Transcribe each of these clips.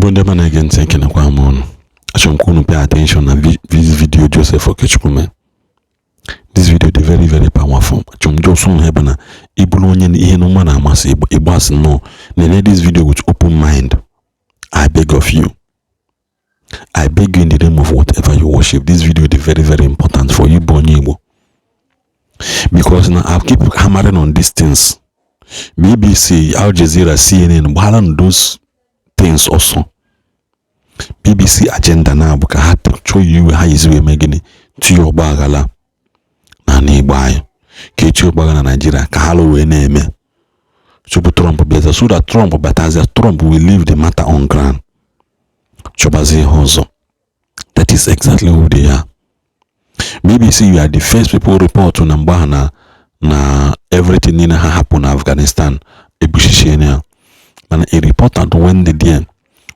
Igbo ndị ọma na-ege ntị, ekenekwa m unu. Achọrọ m ka unu pay attention na this video Joseph Okechukwu mee. This video dị very, very powerful. Achọrọ m just unu ebe na ịbụrụ onye ihe n'ụma na-amasị ịgbasị nnọọ na-ele this video with open mind. I beg of you, I beg you in the name of whatever you worship. This video dị very, very important for you bụ onye Igbo, because na I keep hammering on these things. BBC, Al Jazeera, CNN gbara those things ọsọ. BBC agenda na bụ ka ha chọọ iwe ha yizi wee mee gịnị? Tinye ọgba aghara n'ala Igbo anyị, ka echi ọgba aghara na Nigeria, ka ha wee na-eme tupu Trump bịaza, so that Trump batazia, Trump will leave the matter on ground, chọbazie ihe ọzọ. That is exactly who they are. BBC, you are the first people report na mgbe ahụ na everything niile ha hapụ na Afghanistan ebuchichie ya. Mana a reporter when the there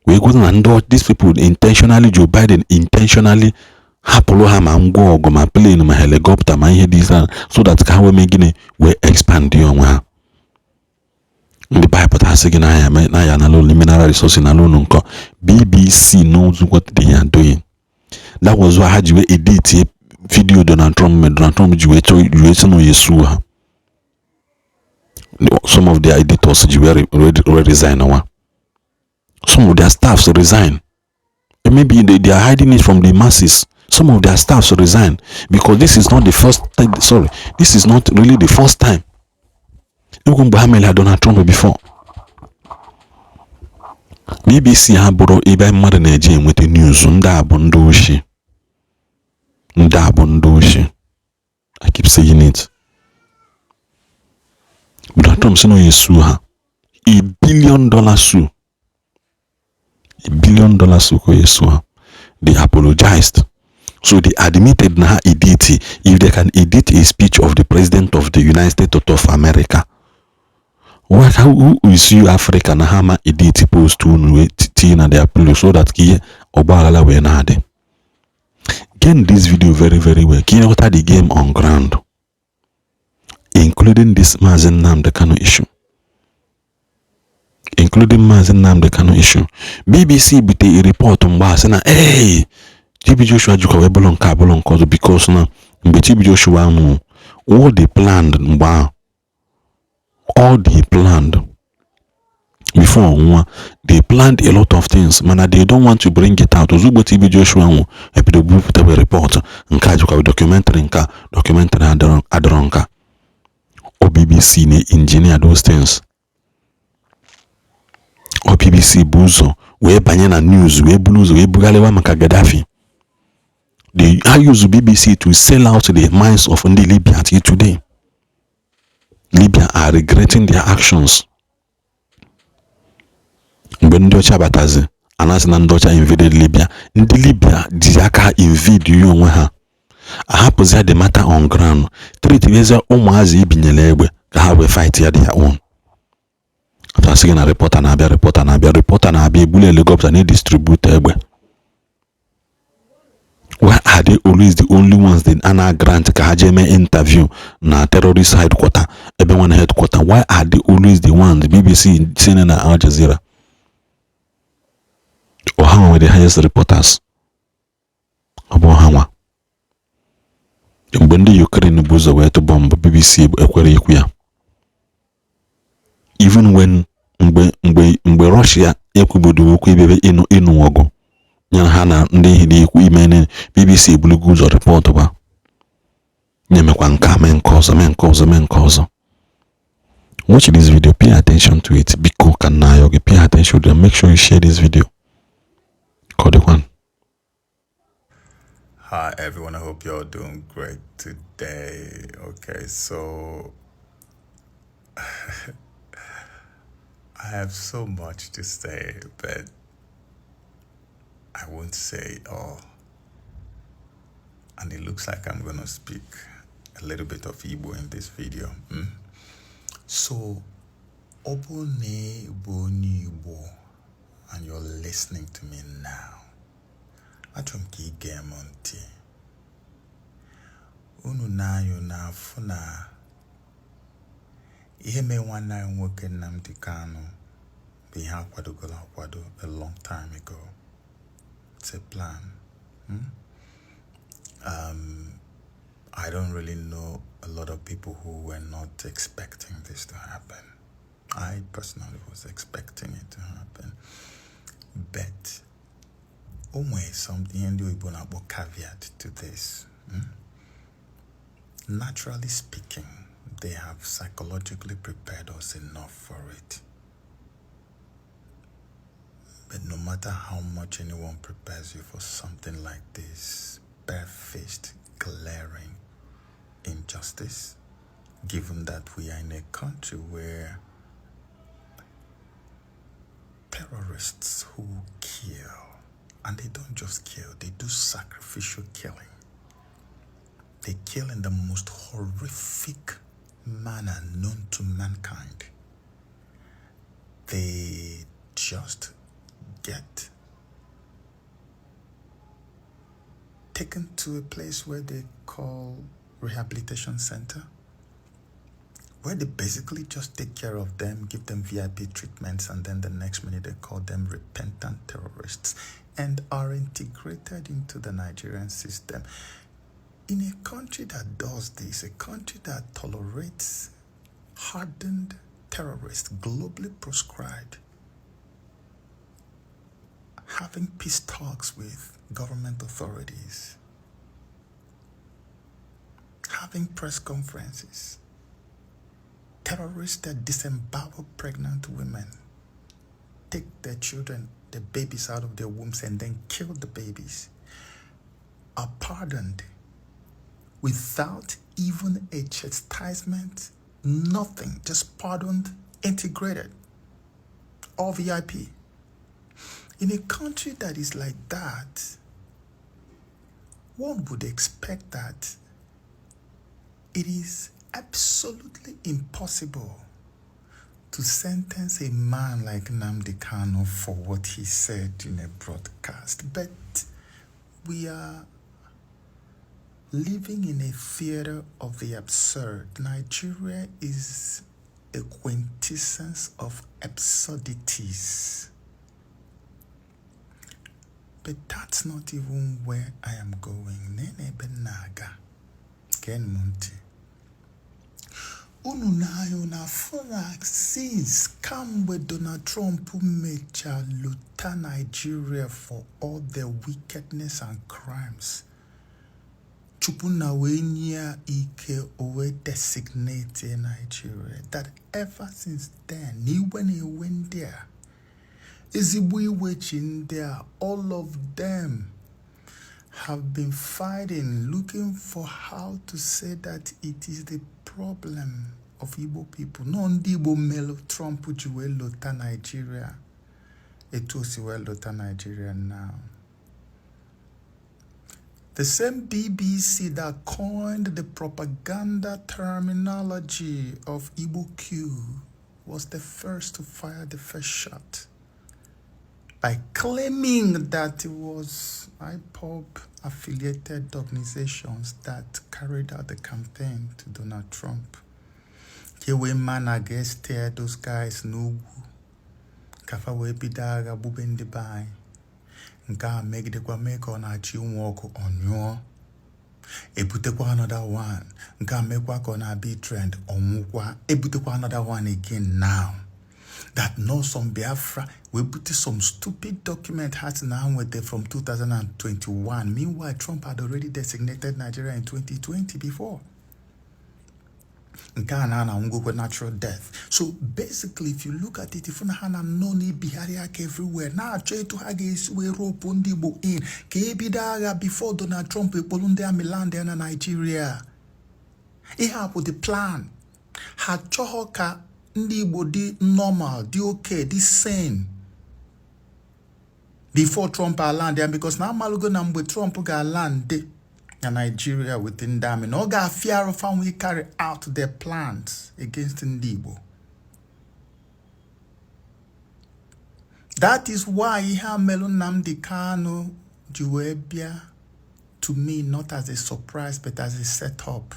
wee kwuo na ndị these people intentionally, Joe Biden intentionally hapụrụ ha ma ngwa ọgụ, ma plane, ma helicopter, ma ihe dị so that ka ha wee mee gịnị? Wee expand ya onwe ha. Ndị be pụta sị gị n'ahịa n'ahịa na ụlọ mineral resources na ụlọ nkọ. BBC knows what they are doing. That was why ha ji wee edit video Donald Trump mere. Donald Trump ji wee chọọ wee sị na oye sue ha. Some of their editors ji wee resign nwa. Some of their staffs resign. Maybe they are hiding it from the masses. Some of their staffs resign because this is not the first time, sorry, this is not really the first time. Egwu mgbe ha mere Donald Trump before. BBC ha bụrụ ebe mmadụ na-eji enweta news. Ndị a bụ ndị oshi, ndị a bụ ndị oshi. I keep saying it. Donald Trump sị na onye sue ha, $1 billion sue, $1 billion sue ka onye sue ha. They apologized, so they admitted na ha edit. If they can edit a speech of the president of the United States of America, what, how, who is you, Africa, na ha ma edit post unu wee tinye na their pillow so that ka ihe ọgbaghara wee na-adị? Get this video very, very well ka ị ghọta the game on ground, including this Mazi Nnamdi Kanu issue, including Mazi Nnamdi Kanu issue. BBC bute a report mgbe a sị na, hey, TB Joshua jikwa wee bụrụ nke a, bụrụ nke ọzọ, because na mgbe TB Joshua nwụrụ, all they planned mgbe ahụ, all they planned before nwa, they planned a lot of things, mana they don't want to bring it out. Ozugbo TB Joshua nwụ, ebido bupụtabe report nke a jikwa documentary, nke a documentary adọrọ nka o. BBC na-engineer those things. O BBC bụ ụzọ wee banye na news, wee buru ụzọ wee bugharịwa maka Gaddafi. They use BBC to sell out the minds of ndị Libya till today. Libya are regretting their actions. Mgbe ndị ọcha batazi, anasị na ndị ọcha invaded Libya. Ndị Libya ji aka ha invade ya onwe ha, ahapụzia the matter on ground, treat ụmụazị ibinyere egbe ka ha wee fight ya their own. Asị gị na reporter na-abịa, reporter na-abịa, reporter na-abịa, ebulu helicopter na-edistribute egbe. Why are they always the only ones that a na-grant ka ha jee mee interview na terrorist headquarter, ebe nwa na headquarter? Why are they always the ones, BBC, CNN na Al Jazeera? Ọha nwere the highest reporters. Ọ bụ ha nwa. Mgbe ndị Ukraine bụ ụzọ wee tụ bọmbụ, BBC ekwere ikwu ya. Even when mgbe Russia ekwubodo okwu ibebe ịnụ ọgụ ya ha na ndị ihe na-ekwu ime, BBC ebulugo ụzọ report ba na-emekwa nke a, mee nke ọzọ, mee nke ọzọ, mee nke ọzọ. Watch this video, pay attention to it. Biko, ka nna ayọ gị, pay attention to it. Make sure you share this video ka ọ dịkwa. Hi everyone, I hope you're doing great today. Okay, so I have so much to say, but I won't say it all. And it looks like I'm gonna speak a little bit of Igbo in this video. So, ọ bụrụ na ị bụ onye Igbo and you're listening to me now, achọrọ m ka ị gee m ntị. Unu na-anyụ na-afụ na ihe mee nwanne anyị nwoke Nnamdi Kanu. Bụ ihe akwadogolo akwado a long time ago. It's a plan. I don't really know a lot of people who were not expecting this to happen. I personally was expecting it to happen. But o nwere something ndị oyibo na-akpọ caveat to this. Naturally speaking, they have psychologically prepared us enough for it. But no matter how much anyone prepares you for something like this, barefaced, glaring injustice, given that we are in a country where terrorists who kill, and they don't just kill, they do sacrificial killing. They kill in the most horrific manner known to mankind. They just get taken to a place where they call rehabilitation center, where they basically just take care of them, give them VIP treatments, and then the next minute they call them repentant terrorists and are integrated into the Nigerian system. In a country that does this, a country that tolerates hardened terrorists, globally proscribed, having peace talks with government authorities, having press conferences, terrorists that disembowel pregnant women, take their children, the babies out of their wombs and then kill the babies, are pardoned without even a chastisement, nothing, just pardoned, integrated, all VIP. In a country that is like that, one would expect that it is absolutely impossible to sentence a man like Nnamdi Kanu for what he said in a broadcast. But we are living in a theater of the absurd. Nigeria is a quintessence of absurdities. But that's not even where I am going. Nene ebe m na-aga. Gee m ntị. Unu na-anya unu afụ na since kamgbe Donald Trump mechaa lota Nigeria for all their wickedness and crimes, Chukwu na wee nye ya ike o wee designate Nigeria, that ever since then, na iwe na-ewe ndị a, ezigbo iwe chi ndị a. All of them have been fighting, looking for how to say that it is the problem of Igbo people. Nọ ndị Igbo melụ Trump ji wee lota Nigeria etu o si wee lota Nigeria now. The same BBC that coined the propaganda terminology of Igbo coup was the first to fire the first shot by claiming that it was IPOB affiliated organizations that carried out the campaign to Donald Trump. Ka wee ma na ga-steer those guys n'ugwu ka fa wee bido agha gbube ndị be anyị. Nke a megidekwa mee ka ọ na-achọ inwe ọkụ ọnyụọ, ebutekwa another one. Nke a mekwa ka ọ na-abịa trend, ọnwụkwa, ebutekwa another one again now that no some Biafra we bute some stupid document ha si na ha nweta from 2021. Meanwhile, Trump had already designated Nigeria in 2020 before. Nke a na ngwekwe natural death. So basically, if you look at it, ifu na ha na nọ n'ibigharị aka everywhere na-achọ etu ha ga-esi wee rope ndị Igbo in ka ebido agha before Donald Trump ekpolu ndị army land ya na Nigeria. Ihe a bụ the plan. Ha chọghọ ka ndị Igbo dị normal, dị okay, dị sane before Trump aland ya, because na amalụgo na mgbe Trump ga-aland na Nigeria with ndị army, na ọ ga-afịa arụ fanwe carry out their plans against ndị Igbo. That is why ihe a melụ Nnamdi Kanu ji wee bịa to me not as a surprise but as a setup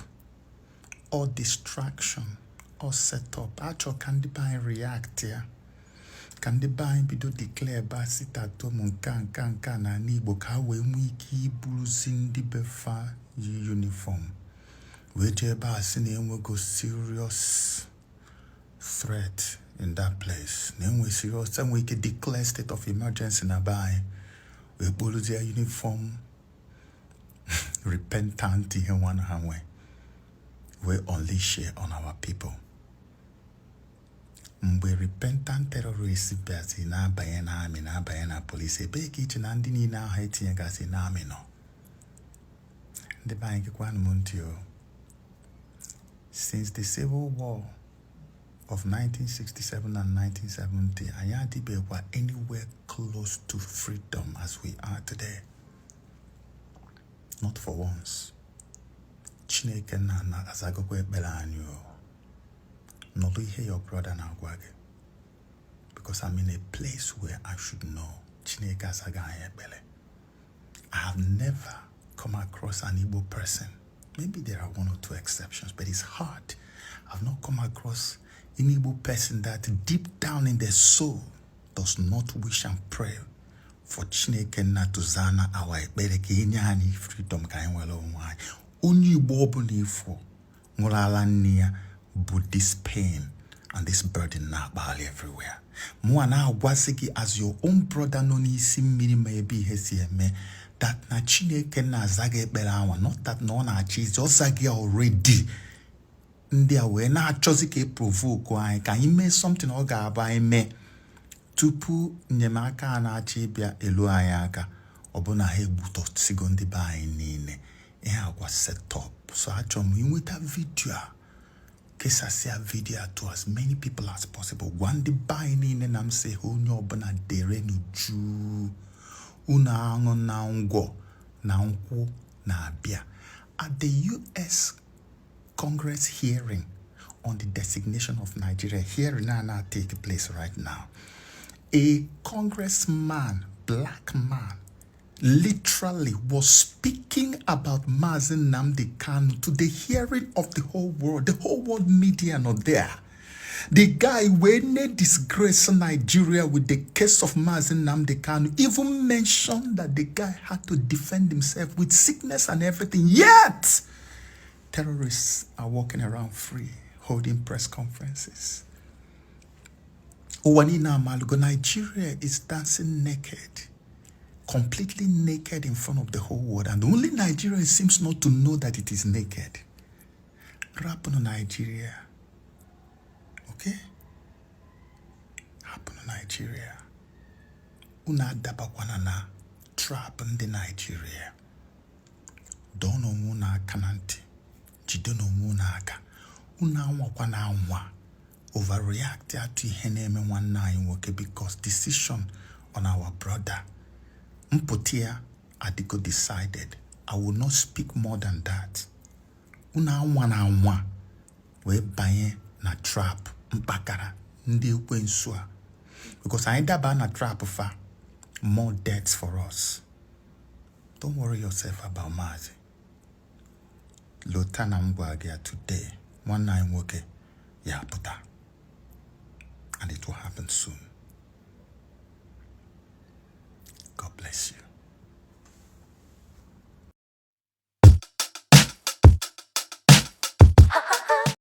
or distraction or setup. Achọ ka ndị be anyị react ya. Ka ndị be anyị bido declare ba sit at home nke a nke a nke a n'ala Igbo ka ha wee nwee ike iburuzi ndị be fa yi uniform wee jee ebe a sị na enwego serious threat in that place, na enwe serious, enwe ike declare state of emergency na be anyị wee kporozie uniform repentant ihe nwa ha nwee wee unleash on our people. Mgbe repentant terrorists bịazi na-abanye n'army, na-abanye na polisi, ebee ka iche na ndị niile ahụ etinyegasị n'army nọ? Ndị be anyị, gekwanụ m ntị o. Since the civil war of 1967 and 1970, anyị adịbekwa anywhere close to freedom as we are today, not for once. Chineke nna na azagokwa ekpere anyị o. Nọdụ ihe your brother na-agwa gị, because I'm in a place where I should know. Chineke azaga anyị ekpere. I have never come across an Igbo person. Maybe there are one or two exceptions, but it's hard. I've not come across an Igbo person that deep down in their soul does not wish and pray for Chineke nna to zana our ekpere ka enye anyị freedom, ka anyị nwere onwe anyị. Onye Igbo ọbụla ifo ṅụrụ ala nne ya bụ this pain and this burden na-akpagharị everywhere. Mụnwa na-agwasị gị as your own brother nọ n'isi mmiri ma ebe ihe si eme that na Chineke na-aza gị ekpere anwa, not that na ọ na-achị izi, ọ za gị already. Ndị a wee na-achọzi ka e provoke anyị ka anyị mee something ọ ga-abụ anyị mee tupu enyemaka a na-achọ ịbịa elu anyị aka, ọbụna ha egbutọsigo ndị be anyị niile. Ihe agwa set up. So achọrọ m inweta video a, kesasịa video a to as many people as possible. Gwa ndị be anyị niile na m sị ha, onye ọbụla dere n'uju, unu aṅụ na ngwọ na nkwụ na-abịa. At the US Congress hearing on the designation of Nigeria, hearing now take place right now, a congressman, black man, literally was speaking about Mazi Nnamdi Kanu to the hearing of the whole world, the whole world media not there. The guy when they disgrace Nigeria with the case of Mazi Nnamdi Kanu even mentioned that the guy had to defend himself with sickness and everything. Yet, terrorists are walking around free, holding press conferences. Ụwa niile amalugo Nigeria is dancing naked, completely naked in front of the whole world, and only Nigeria seems not to know that it is naked. Rapụnụ Nigeria, okay? Hapụnụ Nigeria. Unu adabakwana na trap ndị Nigeria. Dọọ n'onwe unu aka na ntị, jide n'onwe unu aka. Unu anwakwana anwa overreact atụ ihe na-eme nwanne anyị nwoke, because decision on our brother mpụta ya adịgo decided. I will not speak more than that. Unu anwa na anwa wee banye na trap mkpakara ndị ekwensu a, because anyị daba na trap fa, more deaths for us. Don't worry yourself about Maazị. Lota na m gwa gị ya today, nwanne anyị nwoke ya pụta, and it will happen soon. God bless you.